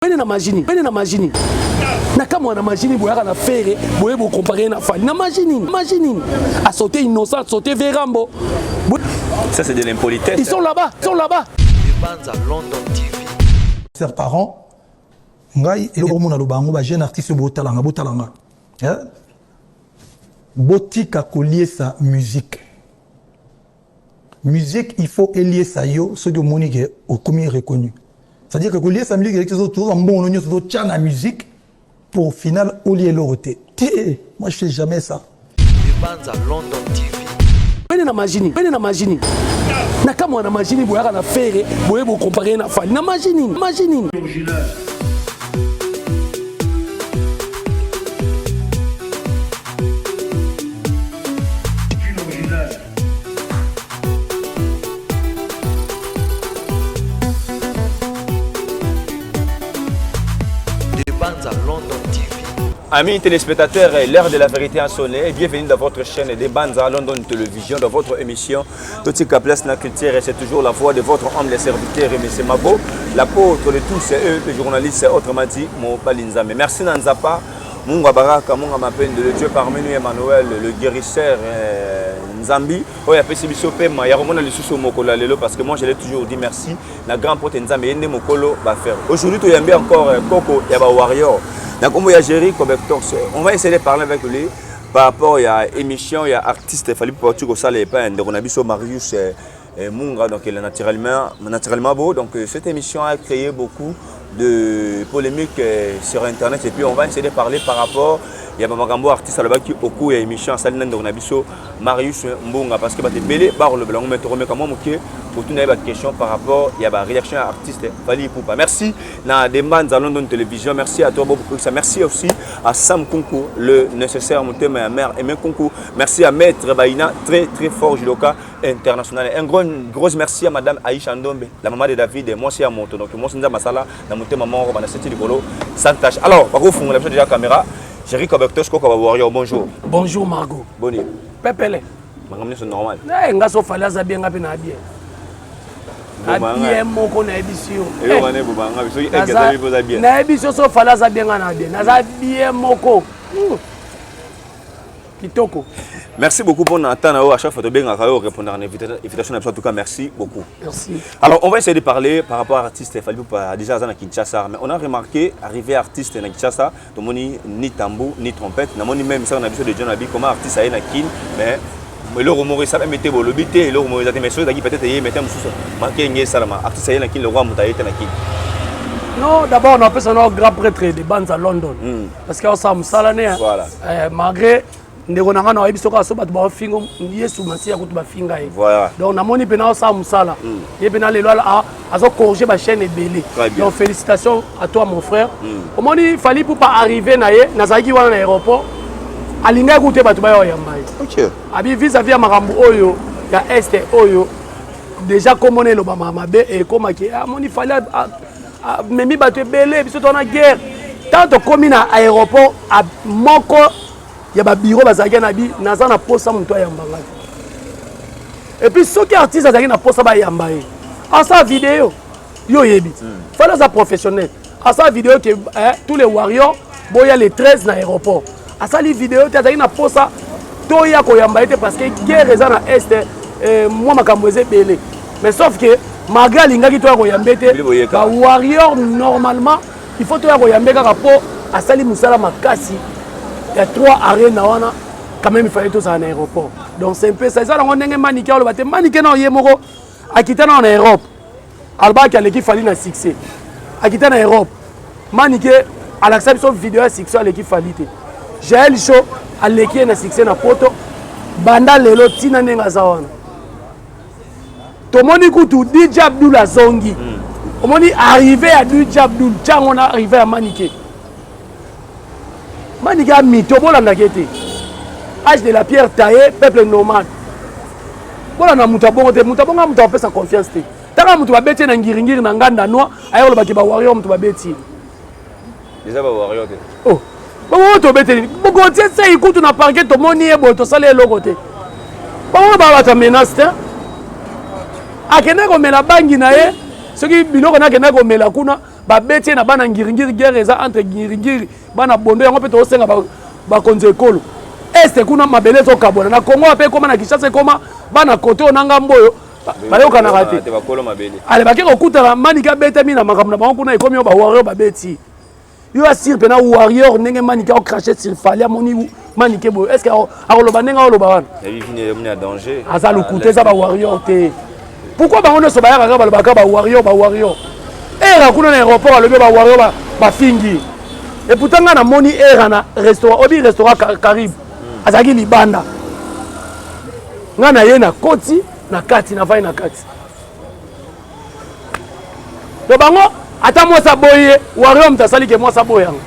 Pene na magie nini? Pene na magie nini? Na kamwa na magie nini boyaka na Ferre boye bo comparer na Fally na magie nini? Magie nini? A sauter innocent, a sauter Verambo. Ça c'est de l'impolitesse. Ils sont là-bas, ils sont là-bas. Banza London TV. Chers parents, ngai eloko mona loba yango ba jeune artiste botalanga botalanga. Hein? Botika koliesa musique. Musique il faut eliesa yo soki omoni ke okomi reconnu. C'est-à-dire que koliesa musique eleki toza mbongo nyonso totya na musique pour au final olia eloko te. Te, moi je fais jamais ça. Banza London TV. Pene na magie nini? Pene na magie nini? Na kamwa na magie nini boyaka na Ferre boye bo comparer na Fally na magie nini? Magie nini? Amis téléspectateurs, l'heure de la vérité a sonné. Bienvenue dans votre chaîne des Banza London Télévision, dans votre émission Totika Place la Culture. Et c'est toujours la voix de votre homme, les serviteurs, M. Mabo, l'apôtre de tous, c'est eux, le journaliste, autrement dit, Mobalinzame. Merci Nanzapa, Munga Baraka, Munga Mapende, le Dieu parmi nous, Emmanuel, le guérisseur Nzambi. Oyo apesi biso pema ya komona lisusu mokolo ya lelo parce que moi je l'ai toujours dit merci na grand pote Nzambe ye nde mokolo ba faire. Aujourd'hui toyambi encore koko ya ba warrior na kombo ya Jerry Cobectox. On va essayer de parler avec lui par rapport ya émission ya artiste Fally Ipupa kosala epai ya ndeko na biso Marius Munga, donc il est naturellement beau. Donc cette émission a créé beaucoup de polémiques sur internet et puis on va essayer de parler par rapport ya ba makambo artiste alobaki au cours ya émission asali na ndeko na biso Marius Mbunga parce que bato ebele bakolobela yango mais tokomeka mwa moke kotuna ye ba question par rapport ya ba réaction ya artiste Fally Ipupa. Merci na Dembanza London Télévision, merci à toi Bob Kokisa, merci aussi à Sam Kunku le nécessaire motema ya mère Aimé Kunku, merci à Maître Baina très très fort judoka international. Un grand gros merci à madame Aïcha Ndombe, la maman de David, moi c'est à moto donc moi c'est Nzamba Sala na motema moko bana seti likolo sans tâche. Alors bako fungola biso déjà caméra. Jerry Cobectos Koko ba Warrior, bonjour. Bonjour Margot. Boni. Pepele. Makambo nyonso normal. Eh nga so fali aza bien nga pe na bien. Bien moko na yebisi yo. Eyo wana ebobanga biso eke biso bien. Na yebisi yo so fali aza bien nga na bien. Naza bien moko. Kitoko. Merci beaucoup pour Nathan. À chaque fois que tu répondre à l'invitation, en tout cas, merci beaucoup. Merci. Alors, on va essayer de parler par rapport à l'artiste Fally Ipupa, déjà à Kinshasa. Mais on a remarqué, arrivé artiste à Kinshasa, tomoni ni tambour, ni trompette. Namoni même ça, on a vu de John Abi, comment artiste a Kin, mais eloko moko esalami te bolobi te eloko moko eza te mais soki ezalaki peut-être ye mete mosusu manke nge esalama artiste aye na Kin le roi moto aye te na Kin. Non, d'abord on appelle ça notre grand prêtre de Banza London. Parce que ça mosala ne Voilà. Malgré ndeko na nga na oyebi soki aso bato bafinga Yesu Masiya kutu bafinga ye. Voilà. Donc namoni mpe na osala mosala. Ye mpe na lelo azo corriger ba chaîne ebele. Très bien. Donc félicitations à toi mon frère. Omoni Fally Ipupa arriver na ye, nazalaki wana na aéroport. Alingaki kutu te bato baya koyamba ye. OK. Abi vis-à-vis ya makambo oyo ya est oyo déjà komona elobama mabe ekomaki amoni Fally amemi bato ebele biso toza na guerre. Tant tokomi na aéroport moko ya ba bureau bazalaki na bi naza na posa moto ayamba ngai. Et puis soki artiste azalaki na posa bayamba ye asala vidéo yo oyebi. Fally aza professionnel asala vidéo ke tous les warriors boya les 13 na aéroport. Asali vidéo te azalaki na posa toya koyamba ye te parce que guerre eza na est mwa makambo eza ebele. Mais sauf que malgré alingaki toya koyamba ye te, Bili boyeka. ba warrior normalement il faut toya koyamba ye kaka po asali mosala makasi ya 3 arena wana quand même il fallait tozala na aéroport. Donc c'est un peu ça. Eza nango ndenge Manike aloba te Manike na ye moko akita na Europe alobaki aleki Fally na succès akita na Europe Manike alakisa biso vidéo ya succès aleki Fally te. Jael Show aleki ye na succès na poto banda lelo tina ndenge aza wana. Tomoni kutu DJ Abdul azongi. Omoni arrivé ya DJ Abdul tiango na arrivé ya Manike. Manike a mito bolandaki te. Âge de la pierre taillée, peuple nomade. Bolanda moto abongo te, moto abongo moto apesa confiance te. Taka moto babeti na ngiringiri na nganda noa, aye olobaki ba warrior moto babeti. Déjà ba warrior te. Oh. Bongo tobeteli. Bongo tie sei kutu na parquet tomoni ye boye tosali eloko te. Bongo ba bato menace te. Akende komela bangi na ye, soki biloko na akende komela kuna, Babeti ye na bana Ngiringiri, guerre eza entre Ngiringiri, bana Bondo, yango mpe tozosenga bakonzi ekolo. Este kuna mabele ezokabwana na Congo mpe ekoma na Kinshasa, ekoma bana kote oyo na ngambo oyo bayokanaka te. Ale bake kokutana Manike abetami na makambo na bango kuna, ekomi oyo bawarrior babeti yo asire mpena warrior ndenge Manike aocrache sur Fally, amoni Manike boye, est ce que akoloba ndenge aoloba wana? Aza lokuta, eza bawarrior te. Pourquoi bango nyonso bayaka kaka balobaka bawarrior, bawarrior? Era kuna na aéroport alobi bawarrior bafingi, et pourtant ngai namoni era na restaurant, obi restaurant Caribe, azalaki libanda, ngai na ye na koti na kati, navai na kati. To bango ata mwasi aboyi ye, warrior moto asali ke mwasi aboyi yango,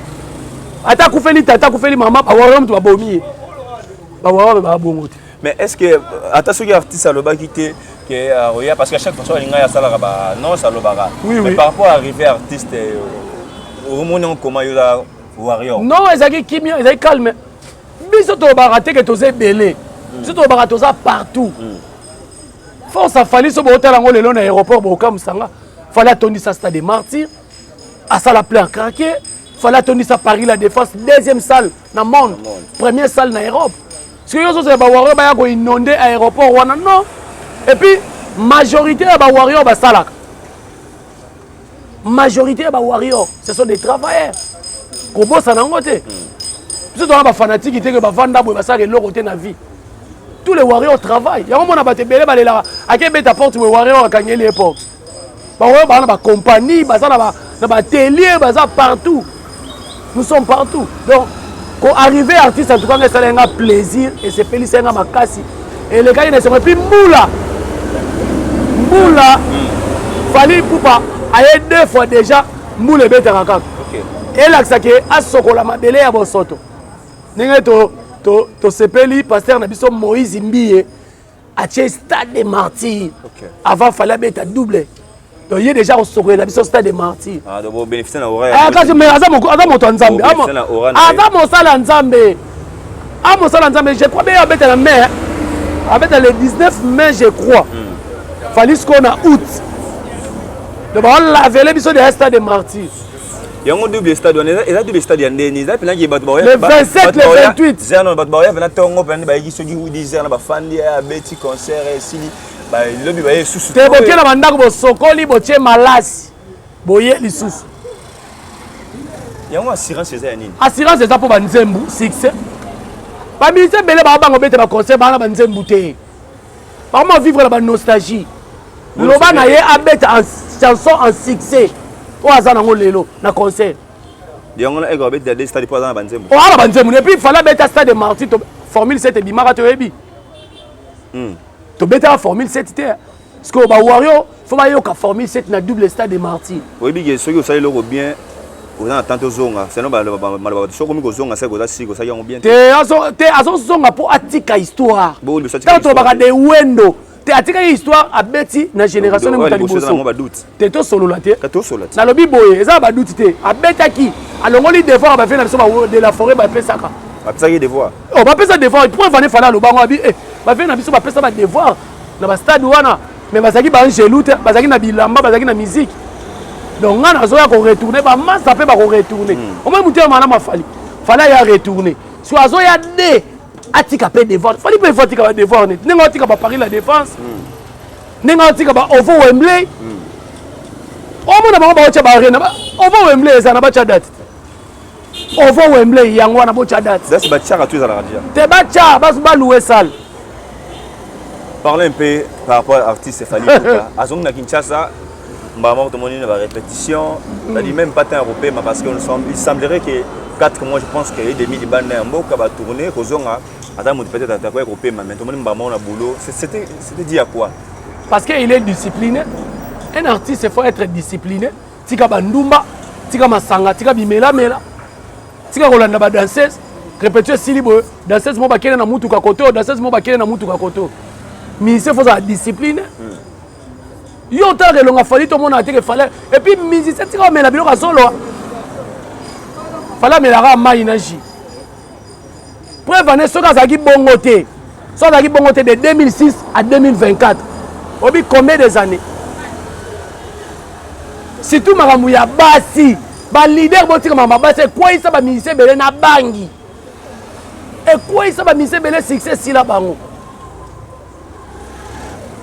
ata akufeli tata, akufeli mama, bawarrior moto babomi ye, bawarrior babongo te. Mais est ce que ata soki artiste alobaki te ke oya, parce que à chaque fois alingai asalaka baannonce, alobaka, oui, mais oui. Par rapport à arrivé artiste, omoni yango comment, yo oza warrior? Non, ezalaki kimia, ezalaki calme. Biso tolobaka te ke toza ebele, biso tolobaka toza partout. Force afali so bootala yango lelo na aéroport, bokokamusanga. Fally atondisa Stade de Martyr, asala plein craquer. Fally atondisa Paris La Défense, deuxième salle na monde, première salle na Europe. Soki yo ozozela bawarrior baya koinonde aéroport wana, non. Et puis majorité ya bawarrior basalaka, majorité ya bawarrior, ce sont des travailleurs, kobosana yango te. Biso tona bafanatike te ke bavanda boye, basalaka eloko te na vie. Tous les warriors travaillent. Yango mona bato ebele balelaka, akebeta porte boye, warrior akangeli ye porte. Bawarrior baza na bacompagnie, baza na baatelier, baza partout. Nous sommes partout. Donc koarrive artiste, en tout cas nga esala nga plaisir, esepelisa nga makasi, elekaki na esengo. Et puis mbula, mbula, Fally Ipupa aye deux fois déjà, mbula ebetaka kaka, elakisaki asokola mabele ya bosoto. Ndenge tosepeli, pasteur na biso Moïse Mbiye atie Stade de Martyr avant Fally abeta double. Donc ye déjà kosokolela biso Stade de Martyr. Ah, donc bobénéficie na aura ya Eh, kasi mais aza moto ya Nzambe. Bobénéficie na aura na ye. Aza mosala ya Nzambe, a mosala ya Nzambe. Je crois be abeta na mai, abeta le 19 mai, je crois. Fally sikoyo na août, donc baolavele biso de Stade de Martyr. Yango double stade wana eza double stade ya ndeni, eza mpenaki bato baoya Le 27, le 28. Zerno, bato baoya mpena ntongo mpena bayeki soki 10 heures na bafandi, abeti concert, esili, balobi baye susu. Te, bokie na bandako, bosokoli, botie malasi, boye lisusu. Yango assurance eza ya nini? Assurance eza mpo banzembu succès. Bamusicien ebele baa bango bete baconcert, baa na banzembu te, bakoma vivre na banostalgie. Loba na ye abeta en chanson en succès oyo aza nango lelo na concert. Yango na eko abeti de stade mpo aza na banzembo. Oyo na banzembo. Et puis Fally abeta Stade de Martyr, formule 7 ebimaka, toyebi. Tobetaka formule 7 te, parce que bawarrior faut bayoka formule 7 na double Stade de Martyr. Oyebi ke soki osali eloko bien, oza na temps tozonga, sinon maloba bato, soki okomi kozonga, saki oza siki osali yango bien te. Te, azozonga mpo atika histoire. Bongo liboso atika ntango tolobaka histoire de wendo te, atikaki histoire, abeti na génération te. moto ya liboso eza na liboso mwa badoute. Te, tosolola te. Ka tosola te. Nalobi boye, eza na badoute te. Abetaki, alongoli devoir bavie na biso de la forêt bapesaka. Bapesaki devoir. Oh, bapesa devoir. Preuve ane, Fally alobango abi eh, bavie na biso bapesa badevoir na bastade wana, mais bazalaki baangelu te, bazalaki na bilamba, bazalaki na musique. Donc nga nazoya koretourne, bamasa mpe bakoretourne. Omoi motema malamu afali, Fally aya retourne, so azoya de atika mpe devoir. Fally mpe ifo atika badevoir neti ndenge atika baParis La Défense, ndenge atika baovo Wembley. Omona bango baotya baarena, ovo Wembley eza na batya date te. Ovo Wembley yango wana botya date. Dasi batiaka to ezalaka déjà? Te, batya, balouer salle. Parlez un peu par rapport à artiste Fally Ipupa. Azongi na Kinshasa, mbala moko tomoni na barépétition, c'est-à-dire même pas temps ya kopema, parce que nous sommes, il semblerait que 4 mois, je pense que et demi libanda ya mboka, batourne, kozonga ata moto peut-être atakoya kopema, mais tomoni mbala moko na boulot. C'était dit à quoi? Parce qu'il est discipliné. Un artiste, il faut être discipliné. Tika bandumba, tika masanga, tika bimelamela, tika kolanda badanseuse. Répétition esili boye, danseuse mo bakende na mutuka koto, danseuse mo bakende na mutuka koto. Musicien faut ozala discipline. Yo otalaka elonga Fally, tomona teke Fally. Et puis musicien, tika omela biloko ya solo. Fally amelaka mai na jus. Preuve ane, soki azalaki bongo te, soki azalaki bongo te, de 2006 à 2024, obi combien des années? Surtout makambo ya basi. Ba leader botika makambo ya basi ekweyisa ba musiciens ebele na bangi. Ekweyisa ba musiciens ebele succès esila bango.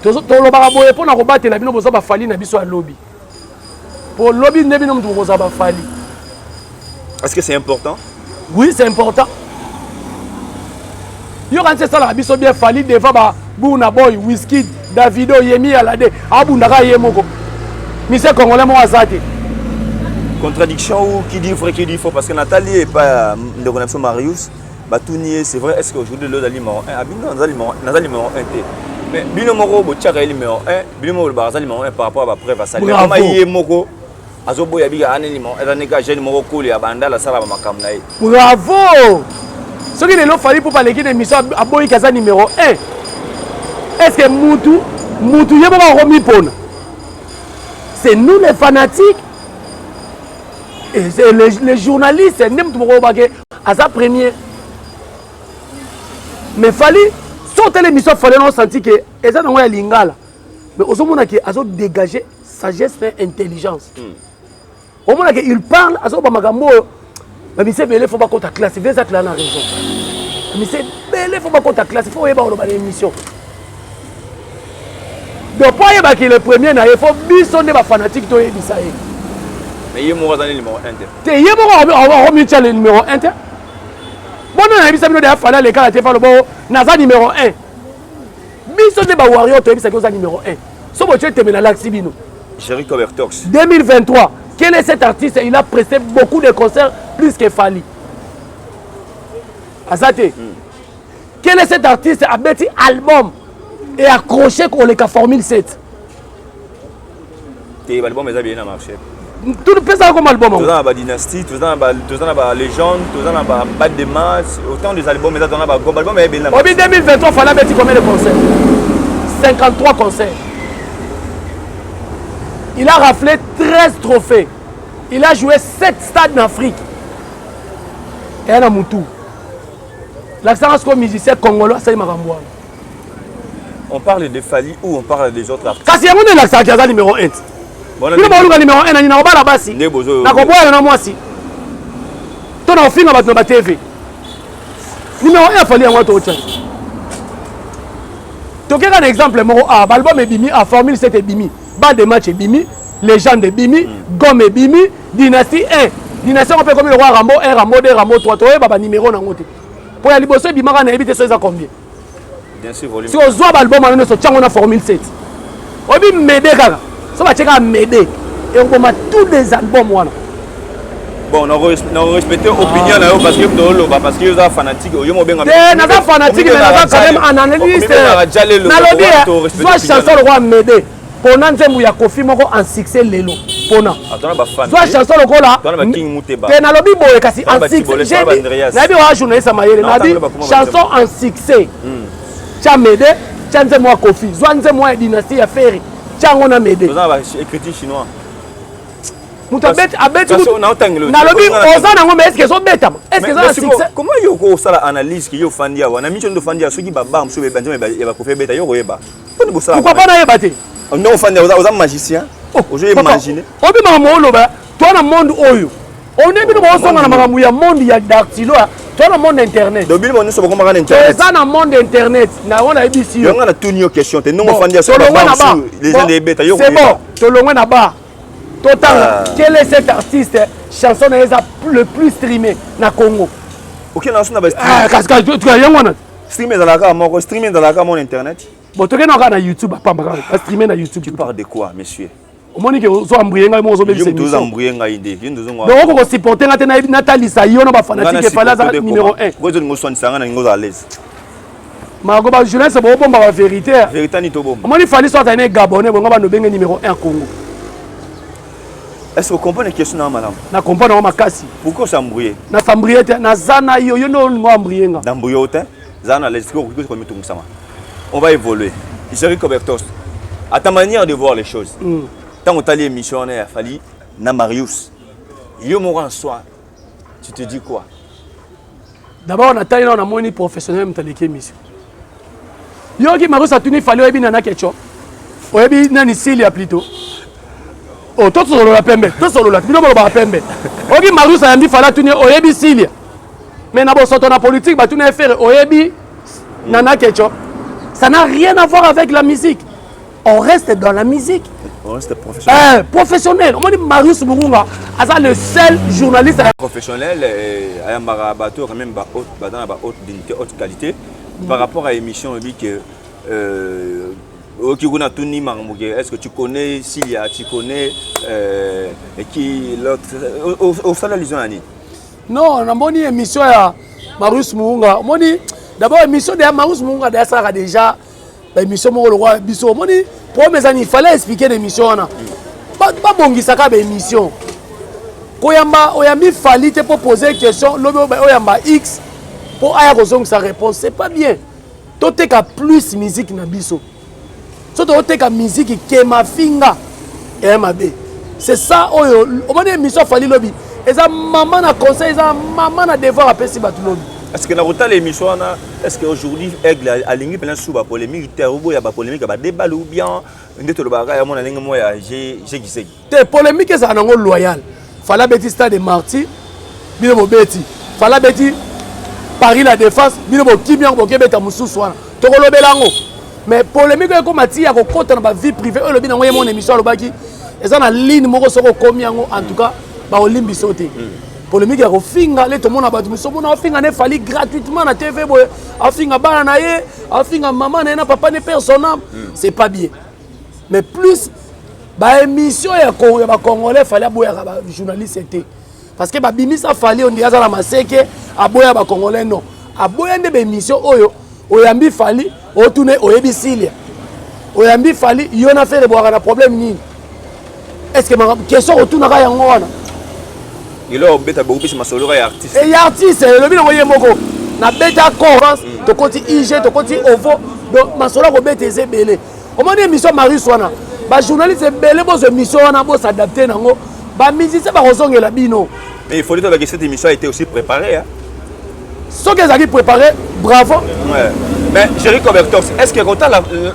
Tolobaka boye mpo na kobatela bino boza ba Fally na biso ya lobi. Po lobi nde bino mutu bokozala ba Fally. Est-ce que c'est important? Oui, c'est important. Yo kanisi esalaka biso bien Fally devant ba Burna Boy, Wizkid, Davido, Yemi Alade, abundaka ye moko. Musicien congolais moko aza te. Contradiction ou qui dit vrai, qui dit faux parce que Nathalie et pas ndeko na biso Marius batuni ye c'est vrai est-ce que aujourd'hui lelo ozali numéro 1 abino naza numéro naza numéro 1 te mais bino moko botiaka ye numéro 1 bino moko bolobaka aza numéro 1 par rapport à ba preuve asali mais ye moko azoboya bika ane numéro eza ndenge jeune moko koli ya bandala asala ba makambo na ye. Bravo! Soki lelo Fally Ipupa aleki na émission aboyi kaza numéro 1. Est-ce que mutu mutu ye moko akomipona? C'est nous les fanatiques et c'est les journalistes nde mutu moko bake aza premier. Mais Fally sortez l'émission Fally on senti que eza nango ya lingala. Mais ozomona ke azo dégager sagesse na intelligence. Omona ke il parle azoba makambo oyo bamise ebele fo bakota classe ve eza cla na raison bamise ebele fo bakota classe fo oyeba koloba na émission donc mpo ayebaki le premier na ye fo biso nde bafanatique toyebisa ye. Mais ye moko aza numéro 1 te. Te ye moko akomitia le numéro 1 te. Bono nayebisa bino deya Fally alekala te falo bo naza numéro 1. Biso nde ba warrior toyebisaki oza numéro 1. So botie tembe na lakisi bino. Jerry Cobertox. 2023, quel est cet artiste? Il a presté beaucoup de concerts plus que Fally. Azate. Quel est cet artiste abeti album et accroché koleka Formule 7? Te album eza bien na marché. Tout le pesa comme album. Toza na ba dynastie, toza na ba légende, toza na ba bas de masse, autant des albums eza toza na ba gombe, album eza bien na marché. Obi 2023 Fally abeti combien de concerts? 53 concerts. Il a raflé 13 trophées. Il a joué 7 stades en Afrique. Et na mutu. L'accent siko musicien congolais asali makambo wana. On parle de Fally ou on parle des autres artistes? Kasi yango nde elakisaka aza numéro 1. Bino baluka numéro 1 na nini? Nakobala basi, nakoboyana na mwasi, to na kofinga bato na ba TV. Numéro 1 Fally yango tootya. Tokeka na exemple moko a ba album ebimi, a Formule 7 ebimi, ba de match ebimi, légende ebimi, gomme ebimi, dynastie 1. Dynastie yango mpe ekomi lokola Rambo 1, Rambo 2, Rambo 3, toyeba ba numéro nango te. Po ya liboso ebimaka nayebi te so eza combien. Bien sûr, volume. Si ozwa ba album wana nyonso tiango na Formule 7. Oyebi Mede kaka. So batie kaka Mede ekoboma tous les albums wana. Bon, na respecter opinion na yo parce que moto oloba parce que yo oza fanatique oyo mobenga. Te naza fanatique mais naza quand même analyste. Nalobi zwa chanson lokola Mede pona nzembo ya Koffi moko en succès lelo pona. Zwa chanson lokola te nalobi boye kasi en succès nayebi wa journaliste ya mayele nabi chanson en succès tia Mede tia nzembo ya Koffi zwa nzembo ya dynastie ya Ferre tia yango na Mede. Écriture chinois. Moto abeti abeti nalobi oza nango mais est-ce que ezobetama? Est-ce que eza na succès? Comment yo okosala analyse ke yo ofandi awa na miso nde ofandi awa soki babar mosusu banzembo ya bakofi ebeta yo koyeba? Pourquoi pas nayeba te? Ndenge ofandi oza magicien, ozo imaginer. Obi makambo oloba toa na monde oyo one bino bozonga na makambo ya monde ya dactylo, toa na monde internet. Donc bino nyonso bokomaka na internet. Toza na monde internet na yango nayebisi yo. Yango na tuni yo question te ndenge ofandi awa soki babar mosusu les gens ebeta yo koyeba. C'est bon, tolongwe na bar. Totanga quel est cet artiste chanson na eza le plus streamé na Congo? Ok, na na ba stream. Kasi kasi yango wana. Stream ezalaka moko, stream ezalaka mon internet. Bon, tokende kaka na YouTube apamba kaka ba streamer na YouTube. Tu parles de quoi, monsieur? Omoni ke ozo embrouiller ngai moko ozobebisa émission. Yo embrouiller ngai nde. Yo ndozo ngwa. Donc oko supporter ngai te na natalisa yo na ba fanatique Fally aza numéro 1. Ko zo ngo swanisa ngai na ngo à l'aise. Mako ba journaliste bo bomba ba vérité. Vérité ni to bomba. Omoni Fally soit azali Gabonais bongo ba no benge numéro 1 Congo. Est-ce que vous comprenez la question madame? Na comprendre ngo makasi. Pourquoi s'embrouiller? Na s'embrouiller te naza na yo yo ndo ngo embrouiller nga. D'embrouiller te. Zana l'aise ko ko mitungusama. On va évoluer. Jerry Cobertos, à ta manière de voir les choses. Tant que tu as émission il a fallu na Marius. Yo moko en soi, tu te dis quoi? D'abord na tali na moni professionnel mutaleki émission. Yoki Marius atuni Fally oyebi nana kecho. Oyebi nani Cilia plutôt. Oh, tosolola pembe, tosolola bino bolobaka pembe. Oki Marius ayambi Fally atuni oyebi Silia. Mais na bosoto na politique batuni ye Ferre oyebi Nana Ketchup. Ça n'a rien à voir avec la musique. On reste dans la musique. On reste professionnel. Professionnel. Omoni Marius Murunga aza le seul journaliste professionnel ayambaka bato quand même ba haute, baza na ba haute dignité, haute qualité par rapport à émission oyebi que oyoki kuna tuni makambo ke est-ce que tu connais Silia, tu connais et qui l'autre, osala allusion ya nini? Non, namoni émission ya Marius Muunga. Omoni d'abord émission de Marius Muunga de asalaka déjà baémission moko lokwa biso. Omoni problème eza nini? Il fallait expliquer na émission wana, babongisaka baémission koyamba. Oyambi Fally te mpo poser question, lobi oyamba x mpo aya kozongisa réponse, c'est pas bien. Toteka plus musique na biso. So toteka musique ke mafinga eya mabe, c'est ça. Oyo omoni émission Fally lobi eza mama na conseil, eza mama na devoir apesi bato lobi. Est-ce que na kotala émission wana, est-ce que aujourd'hui Aigle alingi mpena su bapolémique te, oboya bapolémique ya badebale, ou bien nde tolobaka ya mona ndenge moko ya jegisegi? Te, polémique ezala nango loyal. Fally abeti Stade Martyr, bino bobeti. Fally abeti Paris La Défense, bino bokimi yango, bokebeta mosusu wana, tokolobela yango. Mais polémique oyo ekóma ti ya kokɔta na bavie privée, oyo elobi nango ye mona émission alobaki eza na ligne moko, soki okomi yango, en tout cas bakolimbi so te. Polémique ya kofinga le tomona bato mosusu, omona afinga ne Fally gratuitement na TV boye, afinga bana na ye, afinga mama na ye na papa ne, père son âme, c'est pas bien. Mais plus baémission ya bacongolais, Fally aboyaka bajournaliste te, parce que babimisa Fally ondi aza na maseke, aboya bacongolais. Non, aboya nde baémission oyo oyambi Fally, otune oyebi Silia, oyambi Fally, yo na Ferre bwaka na problème nini? Est ce que question otunaka yango wana? Elo obeta bokopesa masolo ya artiste. Ya artiste, elobi nango ye moko, nabeta conférence, tokoti ig, tokoti ovo, donc masolo akobeta eza ebele. Omoni émission Marius wana, bajournaliste ebele bozwa émission wana, bos'adapter nango, bamusicien bakozongela bino. Mais il faut dire que cette émission a été aussi préparée, hein. Soki ezalaki préparé, bravo. Ouais. Mais Jerry Cobertox, est-ce que quand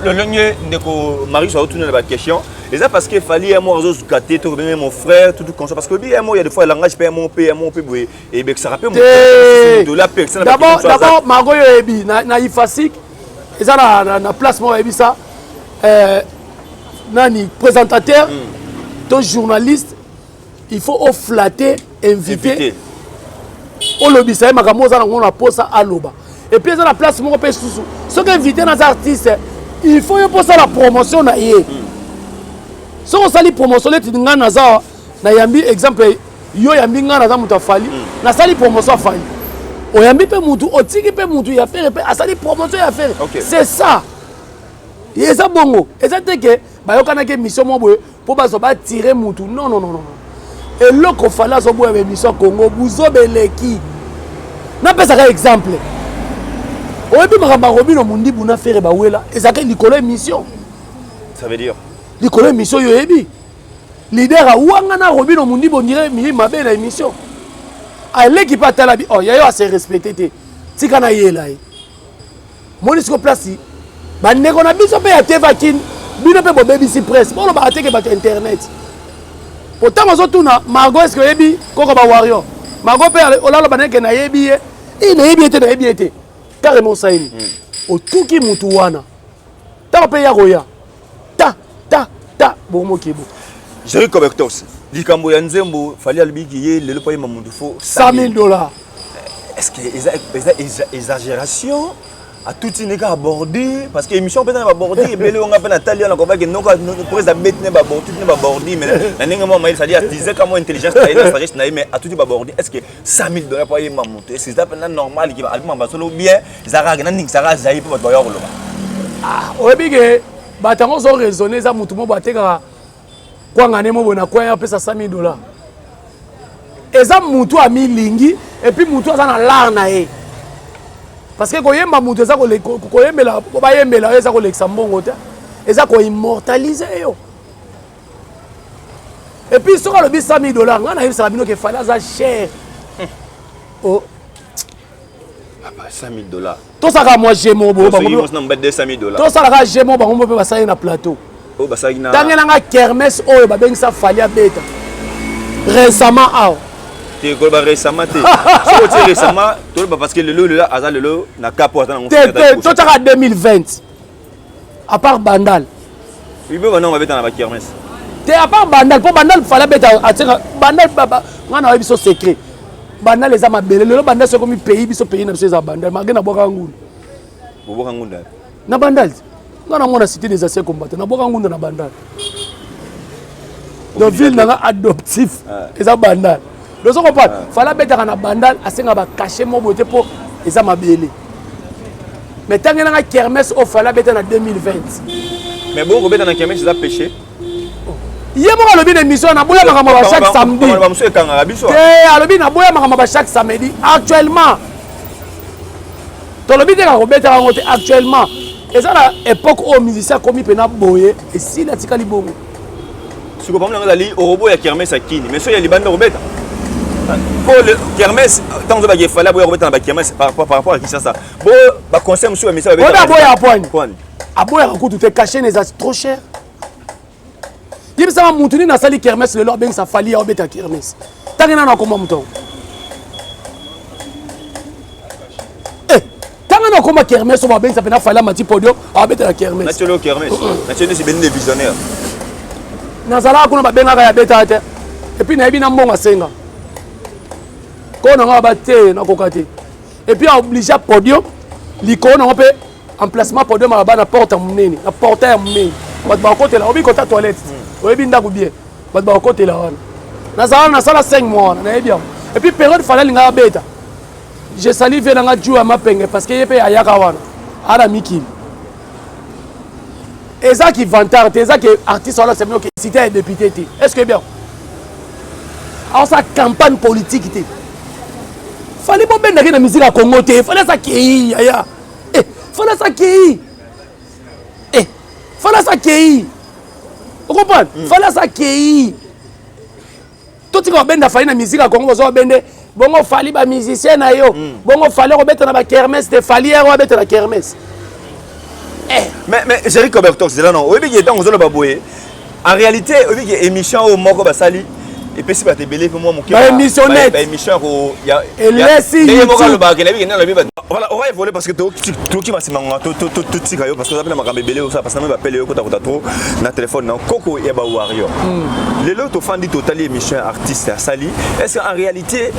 le lenge ndeko Marius a la question, et ça parce que Fally moi azozuka te, to même mon frère, tout comme ça, parce que bien moi il y a des fois le langage pe mon pe mon pe boye et ben ça rappelle mon de la personne. D'abord Margot yebi na Ifasik eza na place moko yebi ça, nani présentateur to journaliste, il faut oflatter invité, olobisa ye makambo oza nango na posa aloba. Et puis eza na place moko mpe susu, soki invité naza artiste, il faut yo mposala promotion na ye. Soki osali promotion neti ngai naza nayambi, exemple yo yambi ngai, naza moto afali, nasali promotion afali, oyambi mpe mutu, otiki mpe mutu ya Ferre mpe asali promotion ya Ferre. C'est ça, eza bongo. Eza te ke bayokanaki émission moko boye mpo bazwa batire mutu. Non, non, non, non. Eloko Fally azoboya baémission ya Congo, buzoba eleki. Napesaka exemple, oyebi makambo ya Robino Mundibu na Ferre bawela, ezalaki likolo émission. Ça veut dire? Likolo émission oyo oyebi leader awanga na Robino Mundibu, ondire mili mabe na émission, aleki mpe atala bi oh, yayo ase respecte te, tika nayela ye. Moni siko place bandeko na biso mpe ya teva kini, bino mpe bobebisi presse, bolobaka teke bato internet. Po ntango ozotuna Margot eske oyebi koko bawarrior, Margot mpe olaloba neke nayebi ye, i nayebi ye te, nayebi ye te carrément. Osaleli otuki mutu wana, ntango mpe ya koya ta ta ta bomokebo. Jerry Cobertos, likambo ya nzembo, Fally alobiki ye lelo mpo ayemba mutu fo 100 000 $. Est-ce que eza exagération atuti ndenge abordi? Parce que émission mpenza na babordi ebele onga mpe natali wana kobaki noka président abeti ne babordi, tuti ne babordi, mais na ndenge mwa mayele, c'est-à-dire atise ka mwa intelligence na ye na sagesse na ye, mais atuti babordi. Est ce que 100 000 $ mpo ayemba moto, est ce que eza mpenza normal ke album basolo bien ezalaka naningisaka azali mpo bato baya koloba? Oyebi ke bato yango ozo raisonne, eza motu moko atekaka kwanga ne mo boye na coin, apesa 100 000 $, eza mutu amilingi. Et puis mutu aza na l'art na ye, parce que koyemba mutu eza koyembela, bayembela yo eza kolekisa mbongo te, eza koimmortaliser yo. Et puis soki alobi 100 000 $, ngai nayebisaka bino ke Fally aza cher. Oh. 100 000 $. Tosalaka mwa jemo. 200 000 $. Tosalaka jemo, bango mpe basali na plateau. Oyo basalaki na Tangela nga kermesse oyo babengisa Fally abeta récemment awa. Te koloba récemment te. Soki otie récemment toloba parce que lelo lelo aza lelo na cap oyo aza nango. Te te totiaka 2020 à part Bandal. Bibo banango babeta na ba kermesse. Te à part Bandal po Bandal Fally abeta atiaka Bandal nga na biso secret. Bandal eza mabele lelo Bandal soki ekomi pays biso pays na biso eza Bandal malgré nabwaka ngulu. Bobwaka ngunda. Na Bandal. Nga na mona cité des anciens combattants nabwaka ngunda na Bandal. Donc ville nanga adoptif ah. eza Bandal. Ozo comprendre? Ah. Fally abetaka na Bandal asenga ba cachet moko boye te po eza mabele. Mais tangela nga kermesse oyo Fally abeta na 2020. Mais bongo kobeta na kermesse eza péché? Ye moko alobi na émission naboya makambo ba chaque samedi. Te alobi naboya makambo ba chaque samedi actuellement. Tolobi te kaka kobetaka yango te actuellement. Eza na époque oyo musicien akomi mpena boye esili atikali bongo. Sikoyo bango nanga ezali okoboya kermesse ya kini mais soki ya libanda okobeta po kermesse ntango ozobaki efali aboya kobeta na bakermesse par rapport à Kinshasa bo baconcert mosusu bamisa babeta aboya apwani aboyaka kutu te cachet eza trop cher. Yebisaka mutu nini asali kermesse lelo abengisa Fally ya obeta kermesse. Tangi nano akoma mutu yango. Eh, tanga na akoma kermesse oyo babengisa mpena Fally amati podium abetela kermesse. Natiolo kermesse. Natiolo nesi beni des visionnaires. Nazalaka kuna babengaka ya beta te. Et puis nayebi na mbongo asenga. Ko na nga ba te nakoka te. Et puis a obligé podium likolo nango mpe emplacement podium aba na porte ya monene na portail ya monene bato bakotela oyebi kota toilette oyebi ndako bien bato bakotela wana nazala nasala 5 mois wana nayebi yango et puis période Fally alingaka abeta je salue vie nanga ju ya mapenge parce que ye mpe ayaka wana ana mikili eza ki vantard te eza ke artiste wana semino ke cité ya député te est ce que bien aosa campagne politique te Fally bobendaki na musique ya Congo te Fally aza kei yaya eh, Fally aza kei eh, Fally aza kei ocomprendre mm. Fally aza kei totika babenda Fally na musique ya Congo boza babende bongo Fally ba musicien na yo mm. bongo Fally akobeta na ba kermesse te Fally yero abeta na kermesse eh. Mais Jerry Cobertor zela non oyebi ke ntango ozoloba boye en réalité oyebi ke émission oyo moko basali epesi bato ebele mpe mwa moke baémission net baémission ya elesi ndenge moko alobaka nayebi ke nde alobi bato voilà on va évoluer parce que toki masima ngonga totika yo parce que oza mpe na makambo ebele osala parce que na bapele yo kotakota trop na téléphone na koko ya bawario lelo tofandi totali émission ya artiste asali est ce que en réalité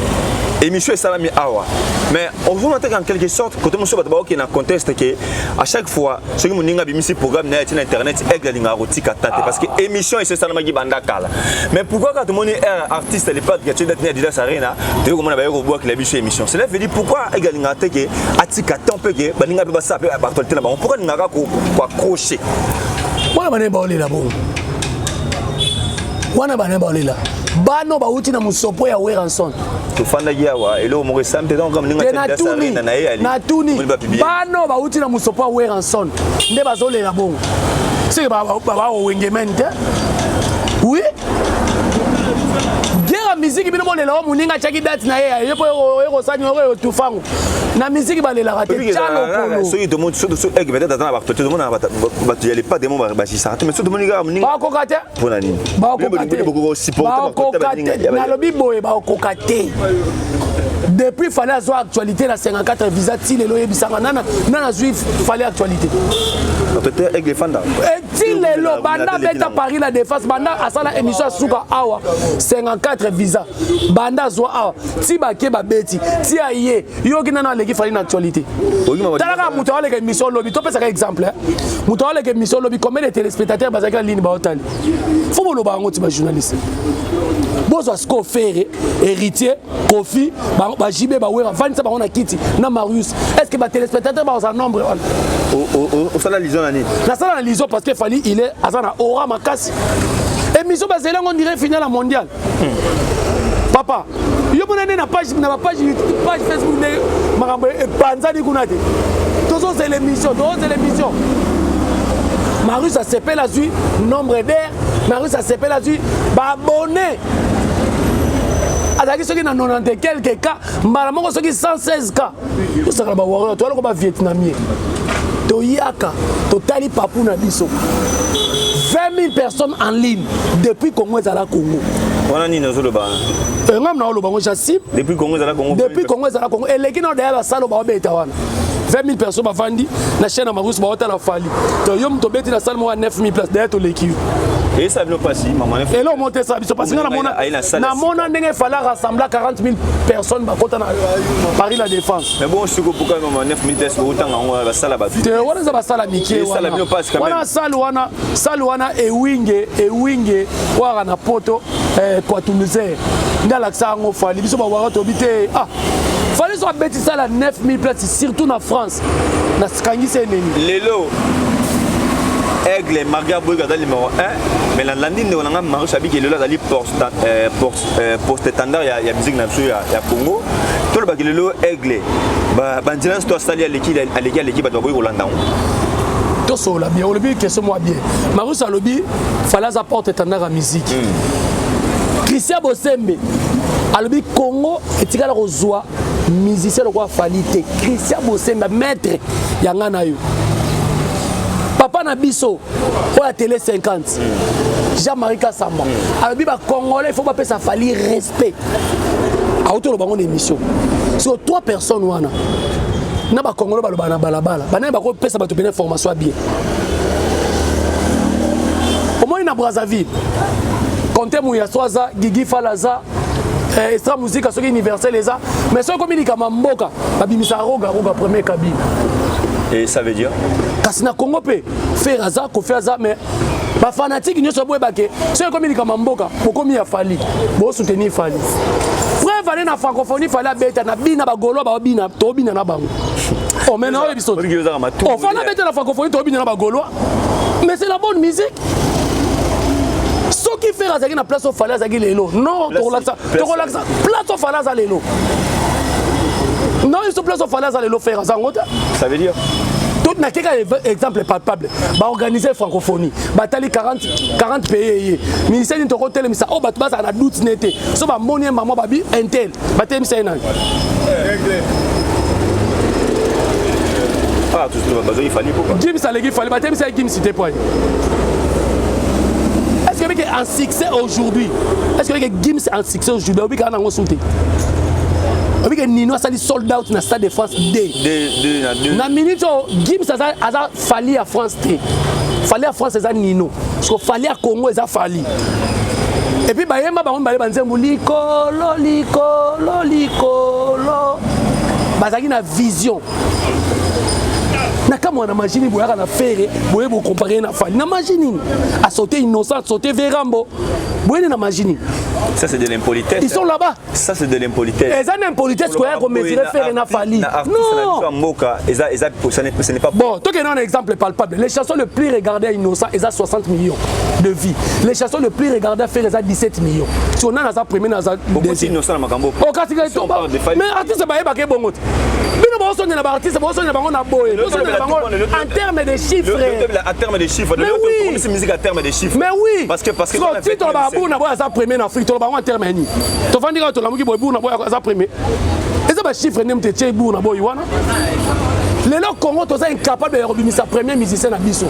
émission esalami awa mais ozomona te en quelque sorte kote mosusu bato baokende na contexte ke à chaque fois soki moninga abimisi programme na ye atie na internet aigle alingaka kotika ta te parce que émission esi esalamaki banda kala mais pourquoi kaka tomoni artiste le padre atie date na Adidas Arena toyei komona baye kobwakela biso émission cela veut dire pourquoi aigle alingaka te ke atika temps mpe ke baninga mpe basala mpe baactualité na bango pourquoi alingaka koaccroche wana bana baolela bongo wana bana baolela bano bauti na mosopo ya Werrason tofandaki awa eloko moko esami te ntango moninga na ye natuni bano bauti na mosopo ya Werrason nde bazolela bongo seke baowengemene te oui guerre ya miziki bino bolela o moninga atiaki date na ye ye mpo oye kosani oyo otufango na miziki balelaka te tya lokolo soki tomoni soki aigle peut-être aza na bato te tomona bato ya lepa demo basisaka te mais soki tomoni kaka moninga bakoka te mpo na nini bakoka te bakoka te nalobi boye bakoka te depuis Fally azwa actualité na 54 visa ti lelo oyebisanga nana azwi Fally actualité peut-être aigle fanda ti lelo banda beta Paris la défense banda asala émission ya suka awa 54 visa banda azwa awa ti bake babeti ti aye yoki nano aleki Fally na actualité talaka moto aleka émission lobi topesaka exemple moto aleka émission lobi combien de téléspectateurs bazalaki na ligne baotali fo boloba yango ti bajournaliste bozwa siko Ferre Héritier Kofi bajibe bawera vandisa bango na kiti na Marius est ce que batéléspectateur bakozala nombre wana osala liaison na nini nasala na liaison parce que Fally il est aza na aura makasi émission bazeli yango ndire finale ya mondial papa yo mona nde na page na bapage page Facebook nde makambo epanzani kuna te tozozela émission tozozela émission Marius asepela azwi nombre d'air Marius asepela azwi baabonné azalaki soki na 90 quelque cas mbala moko soki 116 cas tosakala bawarrior toyaloko bavietnamien toyaka totali papu na biso. 20 000 personnes en ligne depuis Congo ezala Congo. Wana nini ozoloba? Ngam na oloba ngo j'assume. Depuis Congo ezala Congo. Depuis Congo ezala Congo. Eleki na d'ailleurs basalo ba obeta wana. 20 000 personnes bavandi na chaîne ya Marusi baotala Fally. Donc yo moto obeti na salle moko ya 9 000 places d'ailleurs toleki yo. Eyesa bino mpasi mama. Eloko moko te esala biso parce nga namona ndenge Fally rassembla 40 000 personnes bakota na Paris la Défense. Mais bon, siko pourquoi mama 9 000 places botanga yango basala bato te? Wana eza basala mike. Wana salle wana, salle wana ewinge ewinge waka na poto Kwatuluzer nde alakisa yango Fally. Biso bawaka toyebi te. Ah, Fally so abeti salle ya 9 000 places, surtout na France, nakangisi eneni. Lelo Aigle malgré aboyiki aza numéro 1, mais nalandi ndeko na nga Marius abiki lelo azali porte étendard ya musique na biso ya Congo. Tolobaki lelo Aigle banzela nyonso to asali, aleki aleki aleki bato baboyi kolanda yango. Tosolola bien. Olobi question mwa bien. Marius alobi Fally aza porte étendard ya musique. Christian Bosembe alobi Congo etikala kozwa musicien lokola Fally te. Christian Bosembe, maître ya nga na yo, papa na biso oyo ya Télé 50, Jean-Marie Kasamba alobi bacongolais il faut bapesa Fally respect. Auti oloba ngo na émission. So trois personnes wana na bacongolais balobaka na balabala, banani bakopesa bato pene information ya bien? Omoni na Brazzaville, Conte Muyaso aza, Gigi Fala aza, Extra Musica soki Universel eza, mais soki ekomi likambo mboka, babimisa Roga Roga premier cabine. Et ça veut dire? Kasi na Congo mpe Ferre aza, Kofi aza, mais bafanatike nyonso boyebake soki ekomi likambo mboka, bokomi ya Fally, bosoutenir Fally. Preuve ane na francophonie, Fally abeta na bina, bagaulois baobina, tobina na bango. Oh, mais na oyebi biso oh, Fally abeta na francophonie, tobina na bagaulois, mais c'est la bonne musique. Soki Ferre azalaki na place oyo Fally azalaki lelo, non, tokolakisa place oyo Fally aza lelo. Non, biso place oyo Fally aza lelo, Ferre aza yango te. Ça veut dire? Nakeka exemple palpable: baorganiser francophonie, batali 40, 40 pays, eye ministère nini tokotelemisa oyo bato bazala na doute ne te? So bamoni ye mama babi intel, batelemisa ye nani? Gims aleki Fally, batelemisa ye Gims te. Poani est-ce que bike en succès aujourd'hui? Est-ce que bike Gims en succès aujourd'hui? Obika nango su te. Obike Nino asali sold out na Stade de France d na minute oyo. Gims aza, aza Fally ya France te. Fally ya France eza Nino, parce que Fally ya Congo eza Fally. Et puis bayemba bango mibale banzembo likolo likolo likolo, bazalaki na vision. Na kamwa na magie nini boyaka na Ferre boye bocomparer na Fally? Na magie nini asote Innocent, asote Verambo, boyene na magie nini? Ça, c'est de l'impolitesse. Ils sont là-bas. Ça, c'est de l'impolitesse. Eza na impolitesse koya komesurer Ferre na Fally? Non, mboka eza eza, ce n'est pas bon. Tokende un exemple palpable: les chansons les plus regardées à Innocent eza 60 millions de vues, les chansons les plus regardées à Ferre eza 17 millions. Si on a naza premier, naza deuxième. Innocent na makambo. Oh, kasi mais artiste bayebaka ebongo te. Bino bozosondela baartiste, bozosondela bango na boye, bozosondela bango en terme de chiffres. En terme de chiffres. Mais oui, musique en terme de chiffres. Mais oui. Parce que ti tolobaka Burna Boy aza premier na Afrique, toloba bango en terme ya nini? Tovandi kaka, tolamuki boye, Burna Boy aza premier. Eza bachiffre nde moto etie Burna Boy wana. Lelo Congo toza incapable ya kobimisa premier musicien na biso.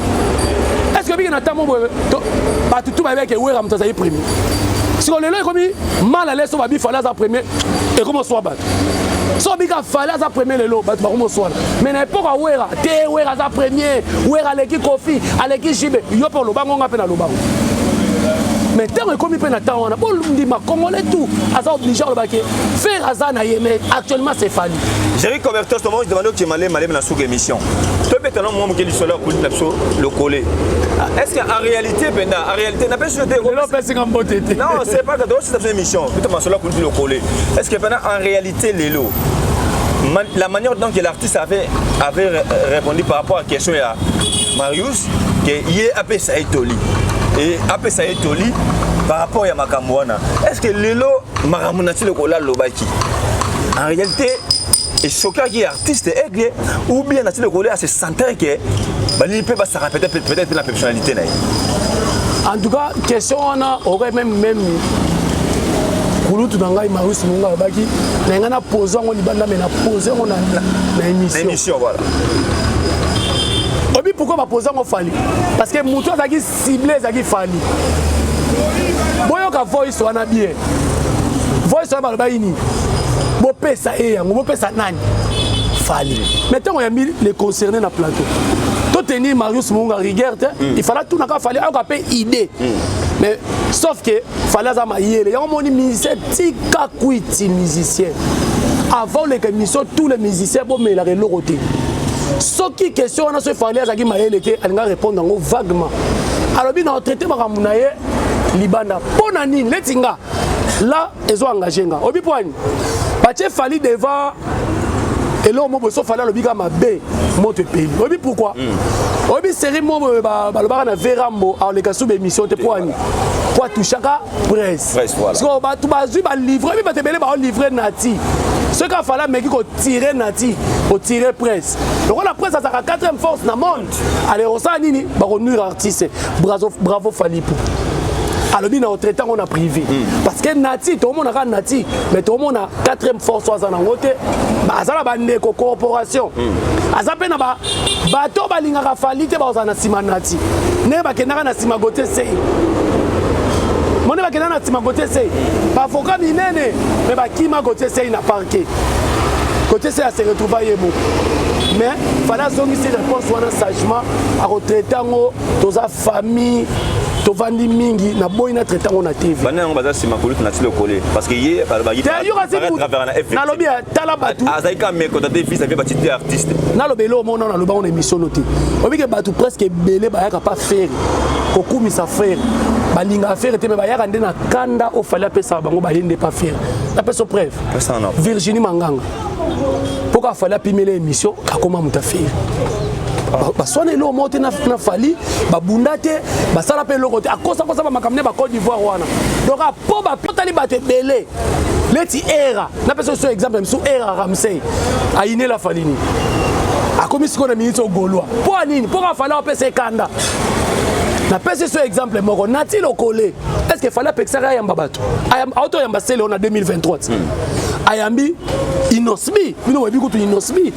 Est ce que biki na ntango boye bato tu bayebaki Ewera moto azali premier? Siko lelo ekomi mal à l'aise. So babi Fally aza premier, ekomi oswa bato. So bika Fally aza premier lelo, bato bakomi oswana. Mais na époque ya Wera te, Wera aza premier, Wera aleki Kofi, aleki Jibe. Yo mpe olobango, nga mpe nalobango. Mais ntango ekomi mpe na ntango wana, bondima congolais tout aza obligé alobaki Ferre aza na ye, mais actuellement c'est Fally. Jerry Cobertos, tomo demande que malé malé na suka émission. Tobeta no mwa moke lisolo ya kuli na biso lokole. Est-ce qu'en réalité penda, en réalité na pesi te? Lelo opesinga mbote te. Non, c'est pas que c'est une émission. Plutôt masolo ya kuli lokole. Est-ce que penda en réalité lelo la manière dont que l'artiste avait répondu par rapport à la question ya Marius que ye apesa ye toli et apesa ye toli par rapport ya makambo wana, est-ce que lelo makambo na ti lokola alobaki en réalité esokaki artiste Aigle, ou bien na ti lokola ase sentir que balingi mpe basaka peut-être na personnalité na ye? En tout cas, question wana aurait même kulutu na ngai Marius Munga alobaki na ngai na pose yango libanda, mais na pose yango na émission. Émission, voilà. Obi Pourquoi bapose yango Fally? Parce que motu azalaki cible, ezalaki Fally. Boyoka voice wana bien. Voice wana balobaki nini? Bopesa ye yango, bopesa nani? Fally. Mais ntango yambi les concernés na plateau, totenir Marius Munga rigueur te. Il fallait tunaka Fally, ayoka mpe idée. Mais sauf que Fally aza mayele. Yango moni musicien tika kwiti. Musicien avant oleka émission, tous les musiciens bomelaka eloko te. Soki question wana, so Fally azalaki mayele te, alinga répondre yango vaguement. Alobi na otraite makambo na ye libanda. Mpo na nini? Neti nga là, ezo engage nga. Obi mpo ani batie Fally devant eloko mo boye. So Fally alobi ka mabe, moto epeli. Oyebi pourquoi? Oyebi série mo boye balobaka na Verambo, aleka su baémission te. Mpo ani? Po atouchaka presse. Presse, voilà. Sikoyo bato bazwi balivre, oyebi bato ebele baolivre nati. Soki afali ameki kotire nati, kotire presse, lokola presse azalaka quatrième force na monde, ale kosala nini? Bakonuire artiste. Bravo, bravo Fally po alobi na otraite yango na privé, parce que nati toomona kaka nati, mais toomona quatrième force oyo aza nango te. Aza na bandeko corporation, aza mpe na bato oyo balingaka Fally te. Bakozala na nsima nati ndenge bakendaka na nsima Gautier Sey. Mone bakendaka na nsima Gautier Sey, baavocat minene, me bakima Gautier Sey na parquet. Gautier Sey ase retrouva ye moko. Mais Fally azongisi réponse wana sagement, akotraite yango. Toza famille, tovandi mingi, naboyi na traite yango na TV. Bana yango baza nsima kolutu na tilo kole, parce que ye balobaki Te, yoka si nalobi ya, tala bato. Azali kaka mécontenté te vis-à-vis batite artiste. Naloba eloko moko nano, naloba ngo na émission no te. Obike bato presque ebele bayaka pa Ferre kokumisa Ferre, balingaka Ferre te, me bayaka nde na kanda oyo Fally apesaka bango. Baye nde pa Ferre. Napesa preuve. Pesa na. Virginie Manganga, mpo kaka Fally apimela émission, akoma moto afere. Baswana eloko moko te na Fally, babunda te, basala mpe eloko te. Akosakosa bamakambo nde bacôte d'Ivoire wana. Donc apo bapotali bato ebele neti era. Napesa so exemple mosusu, era Ramsey ayinela Fally nini? Akomi sikoyo na miniti ogolwa. Mpo anini? Mpo kaka Fally apesa ekanda. Napesi so exemple moko, nati lokole. Est ce que Fally apekisaka ayamba bato? Auto oyamba sele oyo na 2023 ti ayambi Innoss'B. Bino boyebi kutu Innoss'B.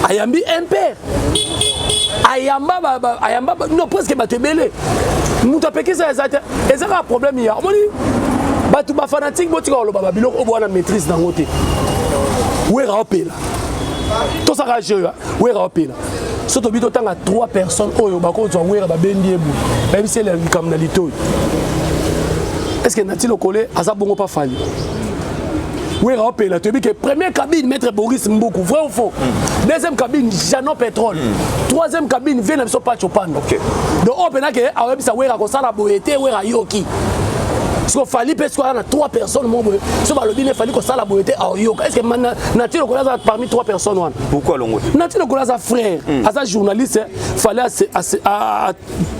Ayambi impere, ayamba ayamba non, presque bato ebele. Moto apekisa eza te. Eza kaka problème ya omoni bato bafanatique. Botika koloba babiloko oyo bowana maîtrise nango te. Wera opela, tosaka jeu. Wera opela, so tobi totanga trois personnes oyo bakozwa Wera, babendi ye boye, bayebisi ele likambo na litoi. Est ce que nati lokole aza bongo pa Fally? Wera opela, toyebi ke première cabine, maître Boris Mbuku, vrai ou faux? Deuxième cabine, Jano Pétrole. Troisième cabine, vie na biso Pacho Pando. Donc oyo mpena ke aoyebisa Wera kosala boye te, Wera yoki. Siko Fally mpe siko aza na trois personnes mo boye, so balobi ne Fally kosala boye te, aoyoka. Est ce que nati lokola aza parmi trois personnes wana? Pourquoi longo? Nati lokola aza frère, aza journaliste. Fally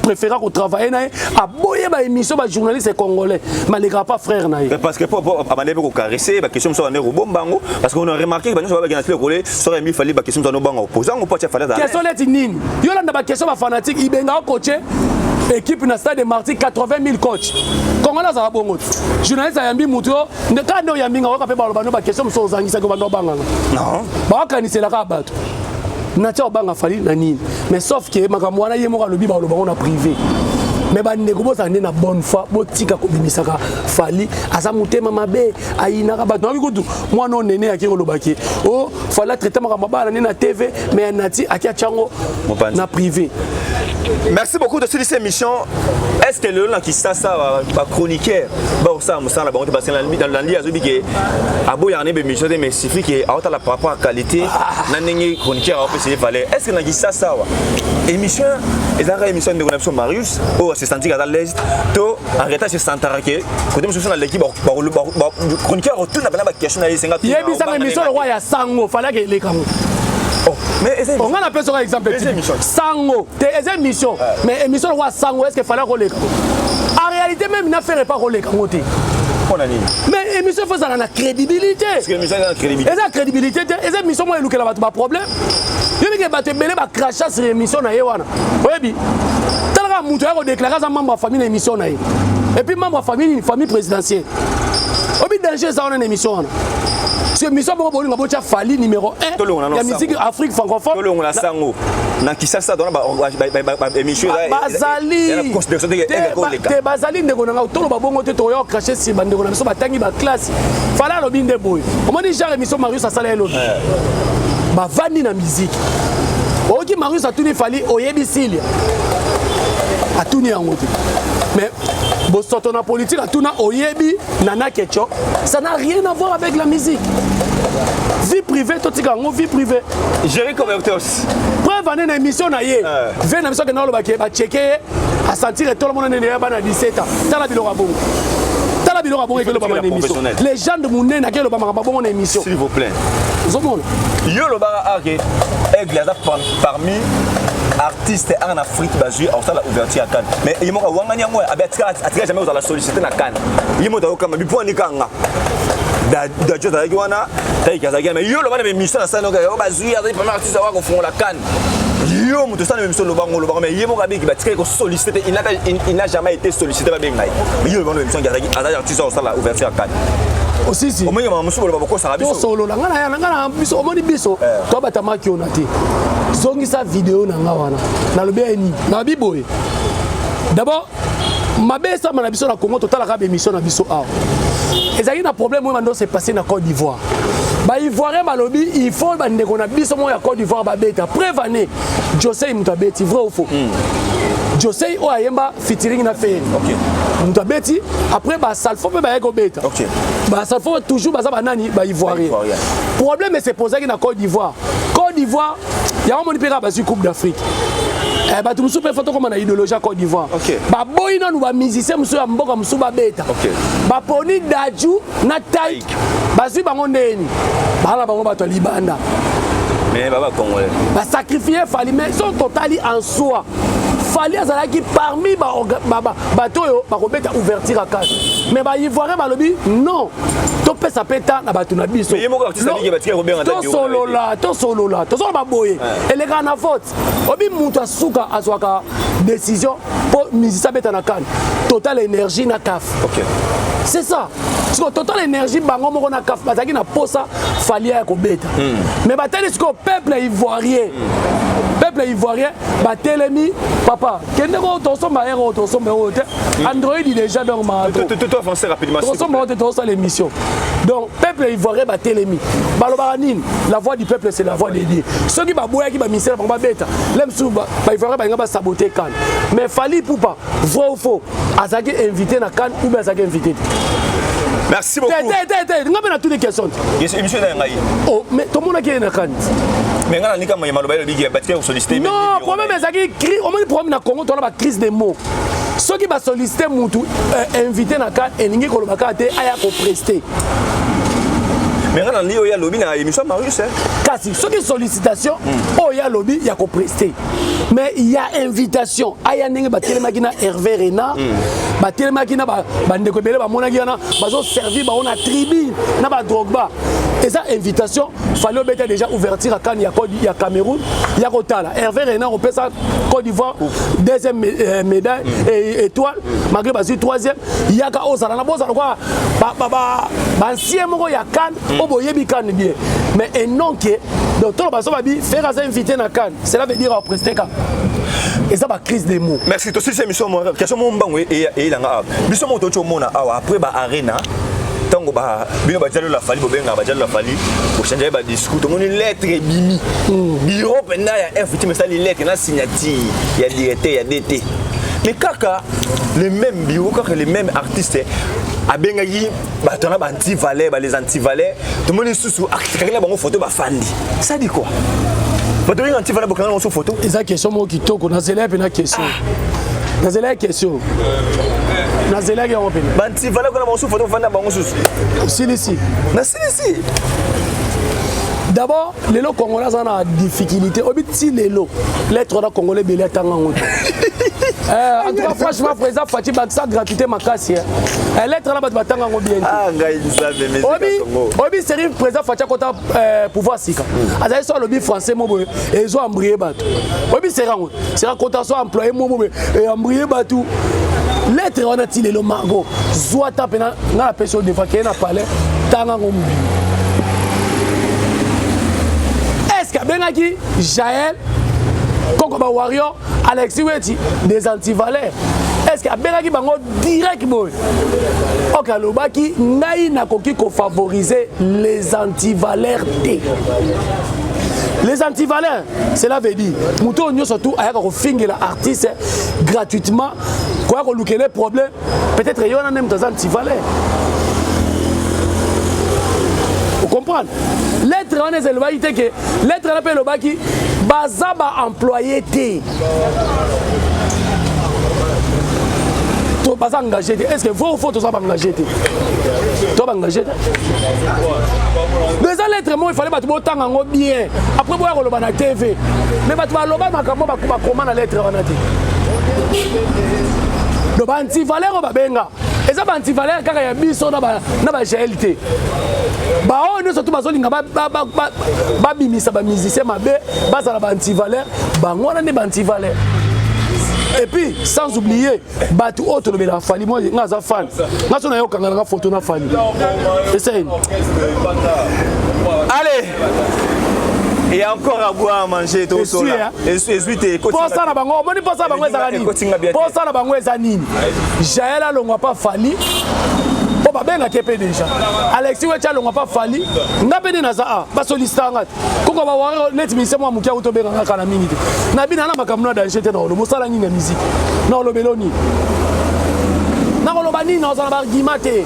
préféra kotravaille na ye, aboye baémission bajournaliste congolais malekaka pa frère na ye. Parce que po abandaki mpe kocaresse baquestion mosusu, abandaki kobomba yango, parce qu'on a remarqué que banyonso babaki na tile kole soki ayambi Fally, baquestion mosusu anobanga oposa yango po atia Fally azala. Question neti nini? Yolanda baquestion bafanatique ibenga okoche équipe na stade de Martyr, 80 000 coach congolais azala bongo te. Journaliste ayambi mutu yo kaka nde oyambi nga, oyoka mpe baloba no baquestion mosusu ozangisaki, obanda obanganga. Non. Bakaniselaka bato natia obanga Fally na nini? Mais sauf ke makambo wana ye moko alobi, baloba ngo na privé. Mais bandeko, bozala nde na bonne foi, botika kobimisaka Fally aza motema mabe, ayinaka bato. Nayoki kutu mwana oyo nene aki kolobaki o Fally atraite makambo bana nde na TV, mais nati aki atyango Mopanzi. Na privé. Merci beaucoup de cette émission. Est ce que lelo na Kisasa bachroniqueur bakosala mosala bango te? Parce que nalandi azobi ke aboyaka ne bémission te, mais suffit ke aotala par rapport à qualité na ndenge chroniqueur aopesa ye valeur. Est ce que na Kisasa awa émission ezalaka émission ndeko na biso Marius oyo ase sentir aza l'aise to en retard, se sentara ke kote mosusu naleki chroniqueur akotuna bana baquestion na ye esenga? Yebisanga émission lokwa ya sango falaki elekango. Oh, mais eza onga napesaka exemple. Eza émission. Sango te, eza émission, mais émission lokwa sango, est ce que fallait koleka? En réalité même na faire pas koleka ngo te. Mpona nini? Mais émission faut ezala na crédibilité. Parce que émission eza na crédibilité. Eza crédibilité te. Eza émission moko elukela bato baproblème. Yebi ke bato ebele bacracha sur émission na ye wana. Oyebi, talaka moto ya kodéclare aza membre ya famille na émission na ye, et puis membre ya famille nini? Famille présidentielle. Oyebi danger eza wana na émission wana. Parce que mission bongo bolinga botya Fally numéro 1 ya musique Afrique francophone. Tolongola sango na Kinshasa tona ba émission bazali te, bazali ndeko na ngai, toloba bongo te, tokoya cracher sur bandeko na biso batangi baclasse. Fally alobi nde boye, omoni genre émission Marius asala, elobi bavandi na musique. Oyoki Marius atuni Fally: "Oyebi Silia?" Atuni yango te, mais bosoto na politique atuna: "Oyebi Nana Ketcho?" Ça n'a rien à voir avec la musique. Vie privée, totika yango vie privée. Jerry Cobertos. Preuve ane na émission na ye ve na biso akenda olobaki bacheke ye asentir etolo mona nene ya bana 17 ans. Tala biloko ya bongo, tala biloko ya bongo ekelobama na émission. Légende monene akeloba makambo bongo na émission. S'il vous plaît. Ozomona. Yo olobaka ake Aigle aza parmi artiste en Afrique bazwi akosala ouverture ya CAN, mais ye moko awangani yango, abe atika jamais kozala sollicité na CAN. Ye moto ayokamba bipo anikanga Dadju azalaki wana, Tayiki azalaki wana, mais yo loba na émission na sani oyo bazwi azali parmi artiste awa kofungola CAN. Yo moto osala émission, lobango lobango, mais ye moko abeki batikaki kosollicité te, il n'a jamais été sollicité. Babenga ye, mais yo lobango na émission azali artiste awa kosala ouverture ya CAN. Osisi. Omoni mama mosusu boloba bokosaka biso. Tosolola nga na nga na biso. Omoni biso toabatamaki ona te. Zongisa video na nga wana, nalobi ye nini? Nalobi boye: d'abord, mabe esama na biso na Congo, totalaka baémission na biso awa. Ezalaki na problème oyo bando se passe na Côte d'Ivoire. Baivoirien balobi il faut bandeko na biso moko ya Côte d'Ivoire babeta. Preuve ane, Josei moto abeti, vrai ou faux? Josei oyo ayemba featuring na Ferre, moto abeti. Après basalfo mpe bayaki kobeta. Basalfo toujours baza banani? Baivoirien. Problème ese posaki na Côte d'Ivoire. Côte d'Ivoire yango moni mpe kaka bazwi Coupe d'Afrique. Bato mosusu mpe fo tokóma na idéologie ya Côte d'Ivoire. Baboyi nanu bamusicien mosusu ya mboka mosusu babeta. Baponi Dadju na Taik, bazwi bango ndeni baa na bango bato ya libanda. Mais baba congolais. Basacrifie Fally. Mais so totali en soi, Fally azalaki parmi bato oyo bakobeta ouverture ya CAN, mais baivoirien balobi non, topesa mpe ta na bato na biso. Tosolola, tosolola, tozoloba boye, elekaka na vote. Obi moto asuka azwaka décision mpo musicien abeta na CAN, Total Énergie na CAF. C'est ça. Sikoyo Total Énergie bango moko na CAF bazalaki na posa Fally ya kobeta, mais batali sikoyo peuple ivoirien. Peuple ivoirien batelemi: "Papa, kende ko tosomba ere oyo, tosomba oyo te, Android déjà." Donc tosomba oyo te, tozosala émission. Donc peuple ivoirien batelemi. Balobaka nini? La voix du peuple, c'est la voix de Dieu. Soki baboyaki baministère bango babeta le mosusu, baivoirien balinga basabote CAN. Mais Fally Ipupa, vrai ou faux, azalaki invité na CAN ou bien azalaki invité te? Merci beaucoup. Te, te, te, nga mpe na tuni question. Émission na ngai. Oh, mais tomonaki ye na CAN. Mais nga nanika maloba elobi batikaki kosollicité. Non, problème ezalaki cri. Omoni problème na Congo, tona bacrise de mots. Soki basollicité mutu, invité na CAN elingi koloba kaka te aya koprester. Mais nga nandi oyo alobi na émission Marius. Kasi soki sollicitation oyo alobi ya koprester, mais ya invitation aya, ndenge batelemaki na Hervé Renard, batelemaki na bandeko ebele, bamonaki wana bazoservir bango na tribune na badrogba, eza invitation. Fally obeta déjà ouverture ya CAN ya ya Cameroun, ya kotala Hervé Renard opesa Côte d'Ivoire deuxième médaille et étoile, malgré bazwi troisième. Yaka ozala na bozala kwa baancien moko ya CAN oyo boyebi CAN bien, mais enonke. Donc tolo baso babi Ferre aza invité na CAN, cela veut dire apreste kaka, eza bacrise de mots. Merci. Tosilisa émission. Question mo mbango eyelanga awa, biso moko toti omona awa après baarena, ntango bino badialola Fally, bobengaka badialola Fally, bochange badiscours, tomoni lettre ebimi, bureau mpenza ya Fvicteam esali lettre na signature ya directeur ya DT. Mais kaka le même bureau, kaka le même artiste abengaki bato wana baantivaleur, bales antivaleur, tomoni lisusu akangeli na bango photo bafandi. Ça dit quoi? Bato bengi antivaleur, bokanga bango so photo. Eza question moko kitoko. Nazela mpe na question, nazelaki question, nazelaki yango pene. Bantivaleur kona bango so photo, bafandi na bango susu. Osilisi? Nasilisi. D'abord, lelo Congolais aza na difficulté. Obi ti lelo lettre wana, Congolais ebele atanga yango te. En tout cas, franchement, président Fatshi bakisa gratuité makasi. Lettre wana, bato batanga yango bien te. Obi série, président Fatshi akota pouvoir sika, azali so alobi français mo boye, ezo embrouiller bato. Obi série yango, série akota so employé mo boye, embrouiller bato. Lettre wana ti lelo, Margo, zwa ta mpena, ngai napesi yo defa, keye na palais, tanga yango mobima. Abengaki Jael koko ba warrior, Alexis Weti des antivaleurs. Est-ce que abengaki bango direct boye? Ok, alobaki ngai nakoki kofavoriser les antivaleurs te. Les antivaleurs, cela veut dire moto oyo nyonso tu ayaka kofingela artiste gratuitement, koya kolukele problème, peut-être ye wana nde moto aza antivaleur. Ocomprendre? Lettre wana eza elobaki te ke lettre wana mpe elobaki baza baemploye te, to baza engagé te. Est ce que vrai ou faux, toza baengagé te? To baengagé te. Donc eza lettre moko, ifale bato botanga yango bien, après boya koloba na TV. Mais bato baloba makambo bakoma na lettre wana te. Donc baantivaleur oyo babenga eza baantivaleur kaka ya biso na baGL te. Baoyo nyonso tu bazolinga babimisa bamusicien mabe, bazala baantivaleur, bango wana nde baantivaleur. Et puis sans oublier bato oyo tolobelaka Fally. Moi nga aza fan, nga so nayokanga nanga photo na Fally eseni. Allez, il y a encore à boire, à manger, tout ça. Ezwi te. Posa na bango, omoni posa na bango ezaka nini? Posa na bango eza nini? Jael alongwa pa Fally mpo babengaki mpe déjà. Alexis Weti alongwa pa Fally. Nga mpe nde naza a basolisita nga te koko baware neti mise mwa moke auto obenganga kala mingi te. Na bina na makambo na danger te. Na oloba osala nini na musique, na olobelo nini, nakoloba nini, nazala baargument te.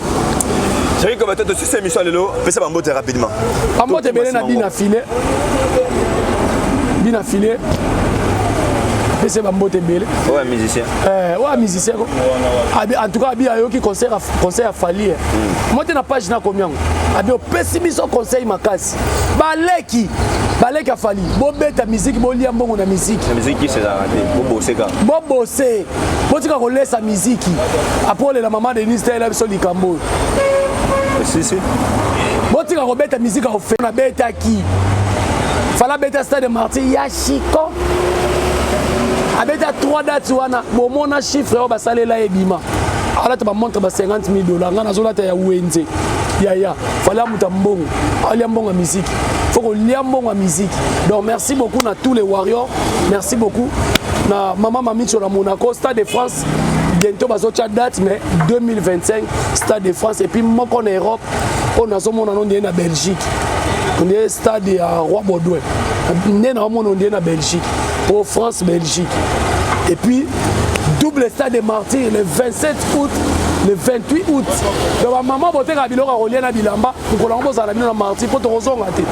Soki ko bato tosisa émission lelo, pesa bambote rapidement. Bambote ebele na bina file, bina file, pese bambote ebele. Oyo musicien. Oyo musicien ko en tout cas abi ayoki concert, conseil ya Fally. Mo te na page nakomi yango, abi opesi biso conseil makasi. Baleki, baleki ya Fally, bobeta musique, bolia mbongo na musique. Na musique ezalaka te, bobose kaka. Bobose, botika kolesa miziki. Apo olela mama Denise te, ayela biso likambo oyo. Si si. Botika kobeta miziki aofe. Nabetaki Fally abeta Stade Martyr ya Chiko, abeta 3 dates wana. Bomona chiffre oyo basalela, ebima alata bamontre ba 50 000 $. Ngai nazolata ya wenze. Yaya Fally amuta mbongo, alia mbongo ya miziki, faut kolia mbongo ya miziki. Donc merci beaucoup na tous les warriors, merci beaucoup na mama Mamicho na Monaco. Stade de France bientôt, bazotia date, mais 2025 Stade de France. Et puis moko na Europe oyo nazomona no ndie na Belgique, ondie stade ya Roi Baudouin nde naomona, ondie na Belgique po France, Belgique. Et puis double stade de Martyr le 27 août, le 28 août. Donc bamama botekaka biloko ya kolia na bilamba, mokolo yango bozala bino na Martyr mpo tokozonga te.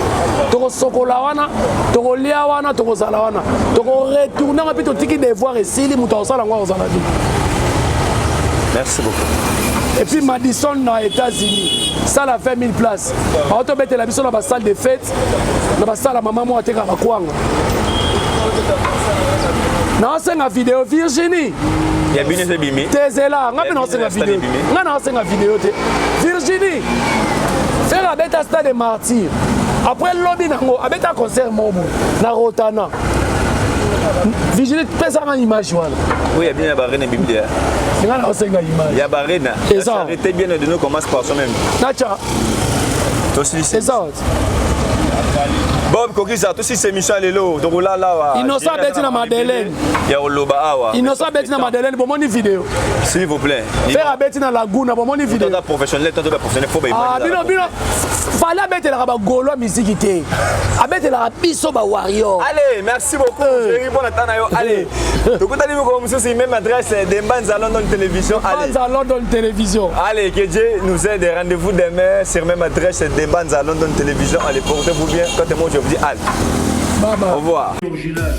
Tokosokola wana, tokolia wana, tokozala wana, tokoretourne yango mpe totiki devoir esili. Moto akosala yango akozala te. Merci beaucoup. Et puis Madison na États-Unis, salle à 20 000 places, baotobetela biso na basalle de fête, na basala mama moko atekaka bakwanga. Naosenga video Virginie. Ya bino eza ebimi. Tezela nga mpe naosenga video, nga naosenga video te. Virginie, Ferre abeta Stade de Martyr, après lobi nango abeta concert moko na Rotana. Virginie, pesanga image wana. Oui, ya bino ya barena ebimi te. Nga naosenga image. Ya barena. Eza. Charité bien de nous commence par soi-même. Nacha. Tosilisi. Eza wapi? Bob Kokisa, tosilisi émission lelo, tokolala awa. Innocent abeti na Madeleine. Ya koloba awa. Innocent abeti na Madeleine, bomoni video. S'il vous plaît. Ferre abeti na Laguna, bomoni video. Tata professionnel, tata professionnel, faut Ah, bino bino, Fally abetelaka bagaulois misiki te, abetelaka biso bawarrior. Allez, merci beaucoup. Chéri, bon attend yo. Allez. Tokutani moko mosusu, même adresse de Mbanza London Télévision. Allez. Mbanza London Télévision. Allez, que Dieu nous aide. Rendez-vous demain sur même adresse de Mbanza London Télévision. Allez, portez-vous bien. Quant à moi, je vous dis allez. Bye bye. Au revoir. Original.